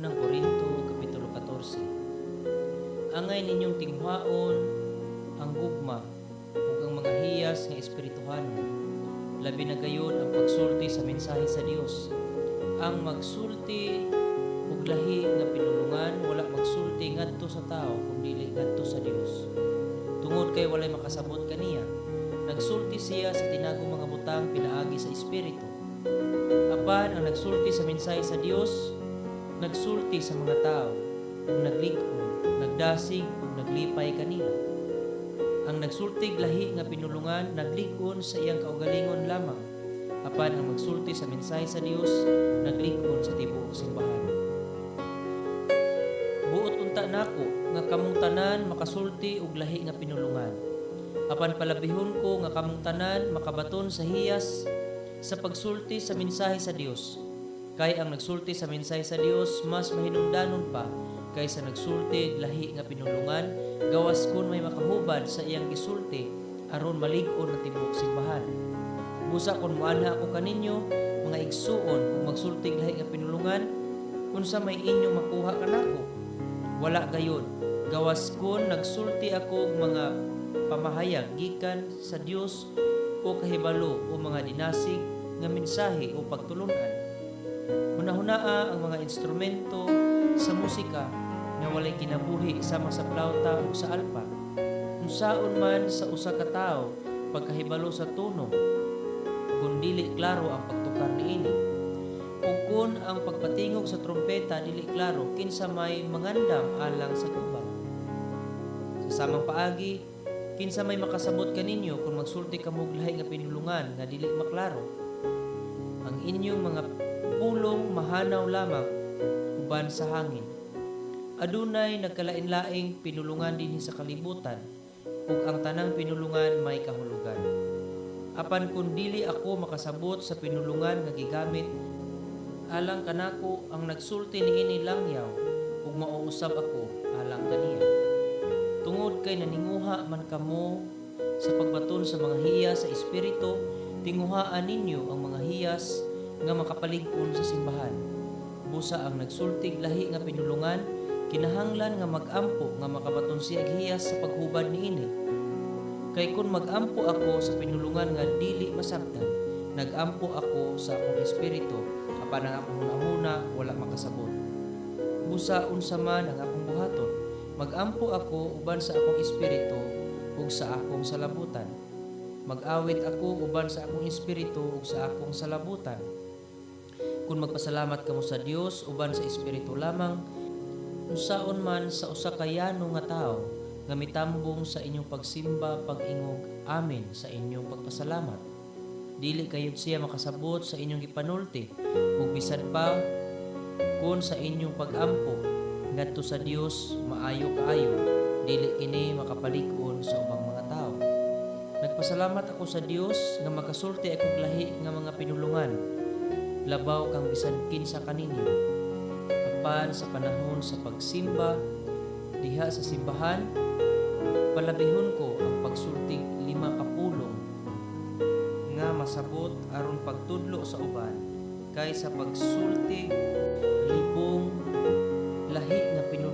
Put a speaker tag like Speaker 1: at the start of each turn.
Speaker 1: Unang Korinto, Kapitulo 14. Angay ninyong tinguhaon ang gugma ug ang mga hiyas nga espirituhanon. Labi na gayon ang pagsulti sa mensahe sa Dios. Ang magsulti og lahi nga pinulungan wala magsulti ngadto sa tao kun dili ngadto sa Dios. Tungod kay walay makasabot kaniya, nagsulti siya sa tinagong mga butang pinaagi sa espiritu. Apan ang nagsulti sa mensahe sa Dios, nagsulti sa mga tao ug naglig-on, nagdasig ug naglipay kanila. Ang nagsultig lahi nga pinulungan naglig-on sa iyang kaugalingon lamang. Apan ang magsulti sa mensahe sa Dios naglig-on sa tibuok simbahan. Buot unta nako nga kamong tanan makasulti og lahi nga pinulungan. Apan palabihon ko nga kamong tanan makabaton sa hiyas sa pagsulti sa mensahe sa Dios. Kay ang nagsulti sa mensahe sa Dios mas mahinungdanon pa kaysa nagsulti lahi nga pinulungan, gawas kun may makahubad sa iyang gisulti aron malig-on ang tibuok simbahan. Busa kon moanha ako kaninyo, mga igsuon, ug magsulti lahi nga pinulungan, unsa may inyong makuha kanako? Wala gayon. Gawas kun nagsulti ako og mga pamahayag gikan sa Dios o kahibalo o mga dinasig nga mensahe o pagtulun-an. Hunahunaa ang mga instrumento sa musika nga walay kinabuhi sama sa plauta ug sa alpa. Unsaon man sa usa ka tawo pagkahibalo sa tono kung dili klaro ang pagtukar niini? Ug kun ang pagpatingog sa trompeta dili klaro, kinsa may mangandam alang sa gubat? Sa samang paagi, kinsa may makasabot kaninyo kung magsulti kamo og lahi nga pinulungan nga dili maklaro? Ang inyong mga pulong mahanaw lamang uban sa hangin. Adunay nagkalain-laing pinulungan dinhi sa kalibutan, ug ang tanang pinulungan may kahulugan. Apan kun dili ako makasabot sa pinulungan nga gigamit alang kanako, ang nagsulti niini langyaw ug mauusab ako alang kaniya. Tungod kay naninguha man kamo sa pagbaton sa mga hiyas sa espiritu, tinguhaan ninyo ang mga hiyas nga makapalig-on sa simbahan. Busa ang nagsultig lahi nga pinulungan kinahanglan nga mag-ampo nga makabaton siya og hiyas sa paghubad niini. Kay kun mag-ampo ako sa pinulungan nga dili masabtan, nag-ampo ako sa akong espiritu, apan ang akong hunahuna wala makasabot. Busa unsa man ang akong buhaton, mag-ampo ako uban sa akong espiritu ug sa akong salabutan. Mag-awit ako uban sa akong espiritu ug sa akong salabutan. Kung magpasalamat kamo sa Dios uban sa espiritu lamang, unsaon man sa usa ka yano nga tawo nga mitambong sa inyong pagsimba pag-ingog amen sa inyong pagpasalamat? Dili kayod siya makasabot sa inyong gipanulti, ug bisan pa kun sa inyong pag-ampo ngadto sa Dios maayo kaayo, dili kini makapalig-on sa ubang mga tawo. Nagpasalamat ako sa Dios nga makasulti akong lahi nga mga pinulungan labaw kang bisan kinsa kaninyo. Apan sa panahon sa pagsimba diha sa simbahan, palabihon ko ang pagsultig 5 ka pulong nga masabot aron pagtudlo sa uban kaysa pagsulti 10 lahi nga pinulungan.